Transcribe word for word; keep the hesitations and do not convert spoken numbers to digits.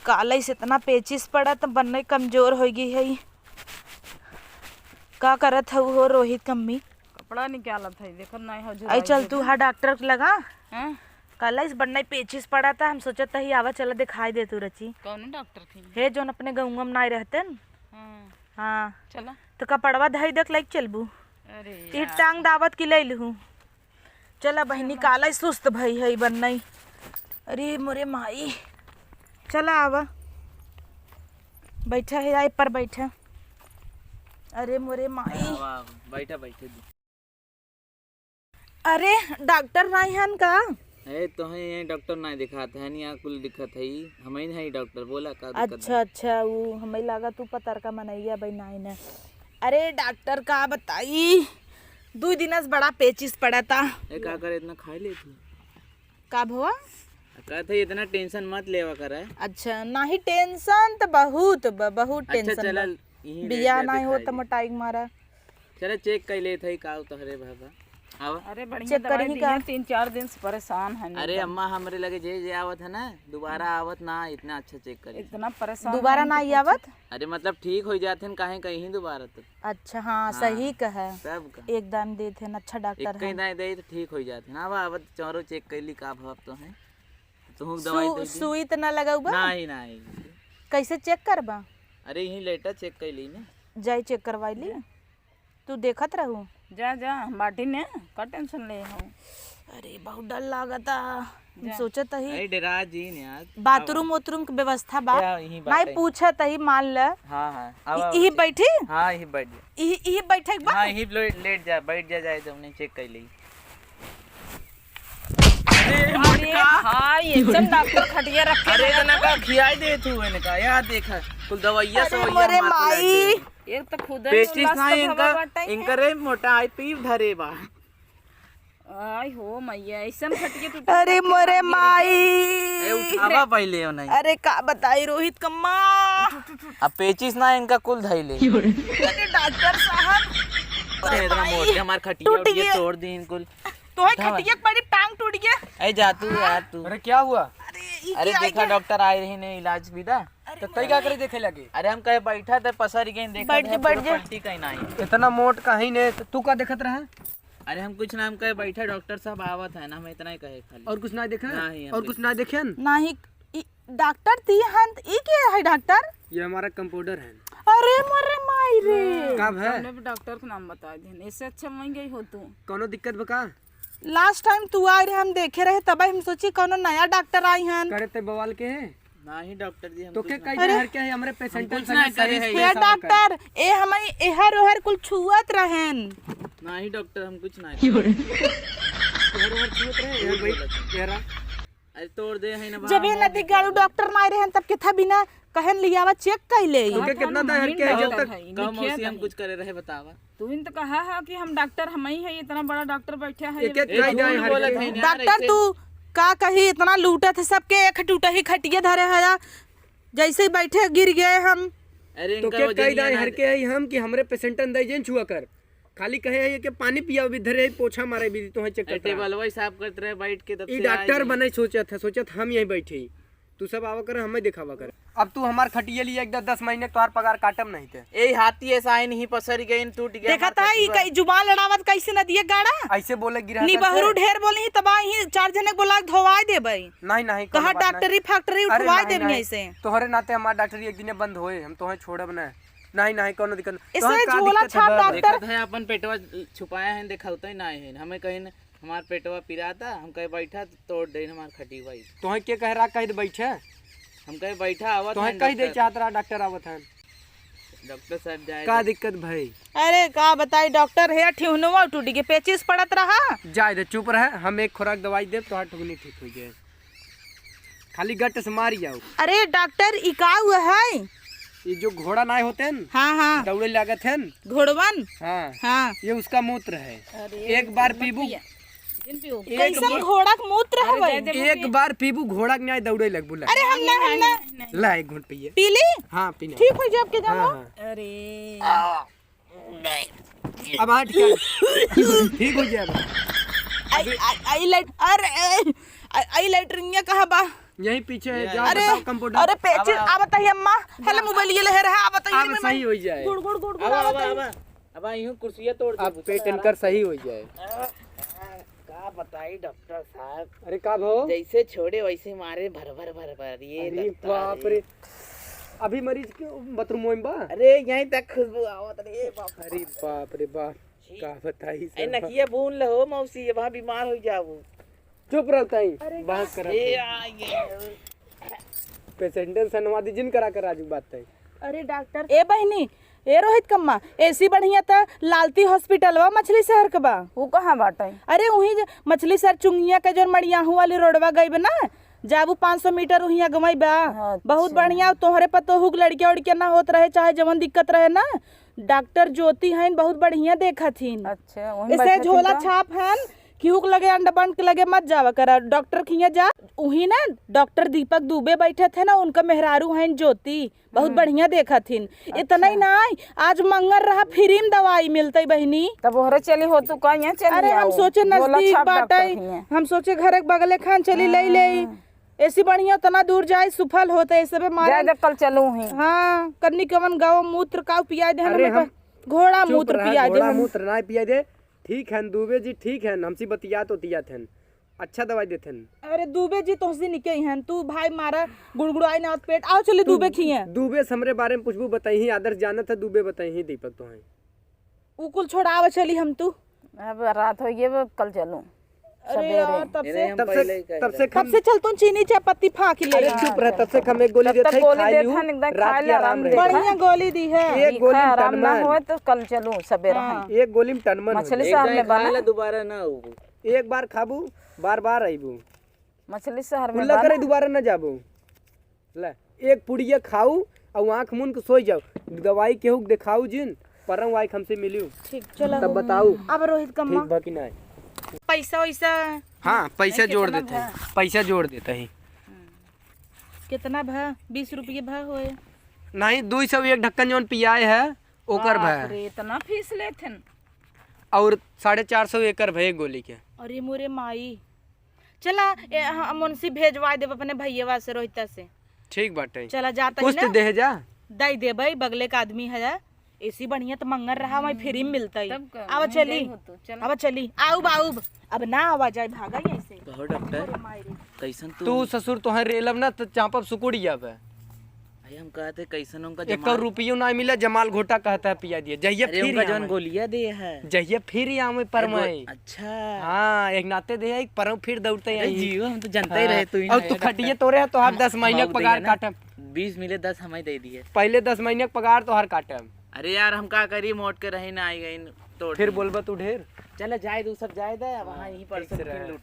कालइ से इतना पेचिस पड़त, बन्नइ कमजोर होइ गइ हइ। का करत हउ हो रोहित कम्मी? कपड़ा निकालत हइ, देखत नाहीं हो, आई झुराई चल दे तू दे। हा डॉक्टर के लगा। हाँ? कालइ से बन्नइ पेचिस पड़त, हम सोचत ही आवा चला देखाइ दे तू रची। कौन डॉक्टर थी? हे जौन अपने गउँवा में नाहीं रहतेन। हाँ। हाँ। चला। तो कपड़वा धइ देख लइके चलबू। अरे ई यार। टांग दावत की लइ लूँ। चला बहिनी, कालइ सुस्त भइ हइ बन्नइ। अरे मोरे माई, चला आवा, बैठा है, आए पर बैठा। अरे मोरे माई। आवा, आवा, बैठा, बैठे दे। अरे डॉक्टर नाहीं हन का? ए, तोहे ये डॉक्टर नाहीं दिखात है, यहाँ कुल दिखत है, हमइन है डॉक्टर, बोला का दिक्कत अच्छा, है? अच्छा, उ हमइ लागा तू पतरका मनइया बइ नाहीं न। अरे डॉक्टर का बताई, दुइ दिना से बड़ा पेचिस पड़ता। ए, का करे, इतना खाइ ले तू? का भवा? कहत है इतना टेंशन मत लेवा करे। अच्छा, नाहीं टेंशन त बहुत ब-, बहुत अच्छा, टेंशन चला, बा। यहीं रह बियाह जा, नाहीं दिखाई होत दे। मोटाई के मारा। चला चेक कइ लेत है का तोहरे भवा। आवा। अरे बढ़िया चेक दवाई करही दिए, का? तीन चार दिन से परेशान है अरे एकदम। अम्मा, हमरे लगे जे जे आवत है ना, दोबारा आवत ना, इतना अच्छा चेक करे। इतना परेशान दोबारा है ना कि आई पूछो। आवत? अरे मतलब ठीक होइ जात है, काहे कहीं दोबारा तो। अच्छा, हाँ, हाँ, सही कहे। तब का। एक दान देत है, अच्छा डॉक्टर एक है। दान दे तो ठीक होइ जात है ना। अब, अब चौरो चेक कइली का भवा तो है। तुहूँ सु-, दवाई दे दी। सुई त ना लगउबा? नाहीं, नाहीं। कइसे चेक करबा? अरे यहीं लेटा चेक कइली ना। जाई चेक करवाइ ली। जा। तू देखत रहू। जा, जा, हम बाटी ने, का टेंशन ले हूँ? अरे बहुत डर लागता। हम जा। सोचत ही अरे डेरा जिन यार। बाथरूम वाथरूम के व्यवस्था बा? या, यहीं नाहीं बाटे। पूछत ही, मान ल। हाँ, हाँ, आवा, इ-, इही आवा। बैठी? हाँ, यहीं बैठ जा। इही, इही बैठे के बा? हाँ, यहीं लेट, लेट जा, बैठ जा, जाए तो हमने चेक कइ ली। अरे अरे मोटका। भाई, एकदम डॉक्टर खटिया रखे अरे हैं। इतना का खियाई दे तू इनका, या देख, कुल दवाइया अरे सवैया मोरे मार के माई। लग गए। एक तो खुद ही पेचिस उल्लास ना का इनका, भवा बाटे है। इनका रे मोटा आई पीप धरे बा। आय हो मैया, ऐसन खटिया टूटे अरे तो मोरे माई। ए, उठावा पहिले हो नहीं। अरे का बताई रोहित कम्मा। अब पेचिस ना इनका कुल धइले। अरे डॉक्टर साहब। अरे इतना मोटे हमार खटिया टूट उटिया गया। तोड़ दी इनको। तोहे उठावा। खटिया के बड़ी टांग टूट गया। ए जा तू यार तू। अरे क्या हुआ? अरे ई अरे क्या देखा आइडिया? डॉक्टर आए रही ने इलाज विदा। अरे तो तई का करे देखे लगे? अरे हम कहे बैठा थे पसर गए देखा बैठ जा, बैठ जा। पलटी कहीं नहीं। इतना मोट कहीं ने तो तू का देखत रहा? अरे हम कुछ ना, हम कहे बैठा, डॉक्टर साहब आवत है ना, हम इतना ही कहे खाली। और कुछ ना देखा? नहीं, हम और कुछ कुछ ना देखे? नहीं, ई डॉक्टर ती हन, ई के है डॉक्टर? ये हमारा कंपाउंडर है। अरे मोरे माई रे। का भय? कौनो भी डॉक्टर के नाम बता देन, इससे अच्छा वहीं गई हो तू। कौनो दिक्कत बा का? लास्ट टाइम तू आए रहे, हम देखे रहे, तब हम सोची कौनो नया डॉक्टर आई हन। करे ते बवाल के है? नहीं डॉक्टर जी, हम तो कुछ के ना कई अरे। हर के है हमरे पेशेंट हम कुछ ना करे है। ये डॉक्टर, ए हमें एहर ओहर कुल छुअत रहेन। नहीं डॉक्टर, हम कुछ ना करे। एहर ओहर छुअत रहे, एहर भाई, एहरा। अरे तोड़ दे है ना जब ये बाबा। नदी गाड़ू डॉक्टर ना रहेन तब किथा बिना कहन लियावा चेक कर ले। तो के कितना दा हर के है जब तक है, कम लिखिया मौसी हम नहीं। कुछ करे रहे बतावा। तू ही तो कहा है कि हम डॉक्टर हम ही है, इतना बड़ा डॉक्टर बैठा है, एक ये एक ए, कई झूठ जाए हर बोलत के। है ना, डॉक्टर ऐसे तू का कही, इतना लूटत है सबके, एक टूटा ही खटिया धरे है, जैसे ही बैठे गिर गए हम। अरे तो इनका के वजन कई ही है दाए ना। हर के है हम कि हमरे पेशेंटन दे जेन छुआ कर, खाली कहे है कि पानी पिया भी धरे है, पोछा मारे भी तो है चेक ए, करता। टेबलवा ही साफ करत रहे बैठ के, तब ई से आए डॉक्टर हैं। बने सोचत है, सोचत हम यहीं बैठे ही। तू सब आवा कर, हमें दिखावा कर। अब तू हमार खटिया लिए एक दस, दस महीने तोहार पगार काटम नहीं ते। ए हाथी ऐसा आइन ही पसर गइन, टूट गया देखत हमार है, ई खटिया। कई जुबान लड़ावत कैसे नदिया गाड़ा? ऐसे बोले गिरा निबहरू करते। ढेर बोली ही, तब ही चार जने के बोला के धोवाई देबे। नहीं, नहीं, कहा कोनो बात डॉक्टरी नहीं। फैक्टरी अरे उठवाई नहीं, देबे नहीं। ऐसे। तोहरे नाते हमार डॉक्टरी एक दिने बंद होए, हम तोहे छोड़ब ना। नहीं, नहीं, कोनो दिक्कत नहीं। ऐसे तोहे का झोला दिक्कत है छाप बा? डॉक्टर। देखत है अपन पेटवा छुपाया है, देखावते ही नहीं है। हमें कहीं हमार पेटवा पिराता, हम कहे बैठा तो तोड़ दे हमार खटिया भाई। तोहे के कह रहा कह दे बैठे? हम कहे बैठा आवत तोहे हैं कह दे डॉक्टर। चाहत रहा डॉक्टर आवत हैं। डॉक्टर साहब जाए का दे। दिक्कत भाई? अरे का बताई डॉक्टर है ठिहुनवा टूट के पेचिस पड़त रहा। जाए दे चुप रहे, हम एक खुराक दवाई देब तोहार ठुकनी ठीक हो जाए। खाली गट से मारी जाओ। अरे डॉक्टर, ई का हुआ है? ये जो घोड़ा नाय होते हैं, हाँ, हाँ। दौड़े लागत हैं। घोड़वन? हाँ। हाँ। ये उसका मूत्र है। अरे, एक बार पीबू। जिन पीबू। एक कैसन बार घोड़ा के मूत्र अरे, हवे? जाए दे एक बार पीबू, घोड़ा के न्याय दौड़े लगबू ला। अरे, हम ना, हम ना। ला, एक घूंट पिए। पी ली? हाँ, पीना। ठीक हो जाए आपके हाँ, जानो। हाँ। अरे। अब हाँ, ठीक है। ठीक हो जाएगा। आई, आई, आई लेट-, अरे, आई, आई लेटरिंग कहाँ बा? यहीं पीछे है, हाँ। जाओ, अरे, बताओ कंपाउंडर। अरे, पेचिन, आवा। आवा तही अम्मा। हेले मोबाइल ये ले रहा, आवा तही अब में। सही हो जाए। गुड़, गुड़, गुड़, गुड़, आवा, आवा आवा, तही। आवा। अब यूं कुर्सिया तोड़ दे, अब पेट इनकर सही हो जाए। का बताई डॉक्टर साहब? अरे का भो? जैसे छोड़े वैसे मारे भर भर भर भर। ये अरे बाप रे। अभी मरीज के बाथरूम में बा? अरे यहीं तक खुशबू आवत रे बाप। अरे बाप रे बाप। छी। का बताई ए सब? नकिया बून लो मौसी, वहाँ बीमार हो जाबू। चुप रहता ही। अरे बहस करत ए, है। आ, ये। पेशेंटन सनवादी जिन करा कर राजू बात है। अरे डॉक्टर। ए बहिनी, ए रोहित कम्मा, एसी बढ़िया त लालती हॉस्पिटलवा मछली शहर के बा। उ कहाँ बाटे? अरे उही जे मछली शहर चुंगिया के जोन मड़ियाहू वाली रोडवा गई बा ना, जाबू पाँच सौ मीटर उही अगवई बा। अच्छा। बहुत बढ़िया, तोहरे पतोहू के लड़किया उड़किया ना होत रहे, चाहे जवन दिक्कत रहे ना, डॉक्टर ज्योति हईन, बहुत बढ़िया देखत हिन। अच्छा, वहीं ऐसे बैठे झोला थे तो? छाप हन, केहू के लगे अंडा बंड के लगे मत जावा करा, डॉक्टर खिया जा। उही ना, डॉक्टर दीपक दुबे बैठत है ना, उनका मेहरारू हईन ज्योति, बहुत हम्म। बढ़िया देखत हिन। अच्छा। इतना ही ना, आज मंगर रहा, फ्री में दवाई मिलतई बहिनी। तब ओहरे चली हो तू, का यहाँ चली अरे, हम आओ। सोचे झोला नजदीक छाप बाटे, डॉक्टर खिया। हम सोचे घर के बगले खान चली, ले ले। हाँ। ऐसी बढ़िया उतना दूर जाए, सुफल होते, ऐसे पे मारे। जा, जा, कल चलू ही। हाँ, कन्नी कवन गौ मूत्र काऊ पियाई दे, अरे, हमें हम घोड़ा चुप मूत्र रहा, पियाई दे घोड़ा हम। मूत्र ना पियाई दे। ठीक है दुबे जी, ठीक है, हमसे बतियात उतियात हैं, अच्छा दवाई देते हैं। अरे दुबे जी तोहसे निके हैं, तू भाई मारा गुड़गुड़ाई ना पेट, आओ चली तू दुबे खिए। दुबे से हमरे बारे में पूछबू, बताई ही, आदर्श जानत है, दुबे बताई ही, दीपक तो हैं। उ कुल छोड़ावे चली हम तू। अब रात हो गई, अब कल चलूं अरे सवेरे। यार, तब से, इन्हें हम तब से, पहले ही कह तब रहे से हैं। कब से चल तू चीनी चाय पत्ती फाँक ले। अरे चुप रह, तब से हम एक गोली तब देते तक हैं, गोली खा देत लियो, हन, एकदम रात खाए के ला आराम आराम दे। देते हैं। बढ़िया गोली दी है। एक गोली में आराम ना टनमन। होए तो कल चलूं सवेरे हाँ। हम। एक गोली में टनमन हो मछली जाए। शहर एक में दाई बा खा ना। ले, दोबारा ना हो। एक बार खाबू, बार बार अइबू। मछली शहर में कुल्ला बा करे ना। दोबारा ना जाबू। ले, एक पुड़िया खाऊ अउ आँख मून के सोई जाऊ। दवाई केहू के देखाऊ जिन, परम वाई हमसे मिलियो। ठीक, चलो। तब बताऊ। अब रोहित कम्मा। ठीक बा कि नहीं? पैसा वैसा? हाँ, पैसा नहीं, जोड़ कितना देते हैं। भा? पैसा जोड़ देते हैं। हम्म। कितना भा? बीस रुपये भा होए? नहीं, दुई सौ एक ढक्कन जौन पियाए है, ओकर भा। बाप रे, इतना फीस लेथिन? और साढ़े चार सौ एकर भा एक गोली के। अरे मोरे माई। चला, ए, ह-, मुंशी भेजवा देब अपने भैयवा से, रोहिता से। ठीक बाटे। चला, जाता ही कुछ ना। तो दे जा। दई देबई, बगले का आदमी है। एसी बढ़िया तो मंगर रहा, वहीं फ्री में मिलता ही। तब का, आवा वहीं चली। गई हो तो, चला। आवा चली। आउब, आउब। अब ना आवा जाए, भागा ही ऐसे। कहो डॉक्टर, अरे माई रे। कैसन तू? तू ससुर तोहे रेलब ना तो चापब सुकुड़िया पे। अरे हम कहते कैसन उनका एक जमाल। रुपयो ना मिला, जमाल घोटा कहता है पिया दिया। जहिया अरे फिर उनका यहाँ जौन में। गोलियां दे है। जहिया फिर यहाँ में अरे गो-, परमाई। अच्छा। हाँ, एक नाते दे है, एक परम फिर दौड़ते अरे आई। जियो, हम तो जानते ही हाँ, रहे तू ही और ना तू है खटिए डॉक्टर। तोरे है, तोहार हम दस महीने बाबू पगार दिया ना, काटम। बीस मिले, दस हमें दे दिए। पहले दस महीने के पगार तोहार काटम। अरे यार, हम का करी, मोट के रही ना आई गई, तोड़ फिर दी। बोलबा तू ढेर। चला जाए दे, उ सब जाए दे, अब हाँ, यहीं पर कैसे से रहे? लूटा।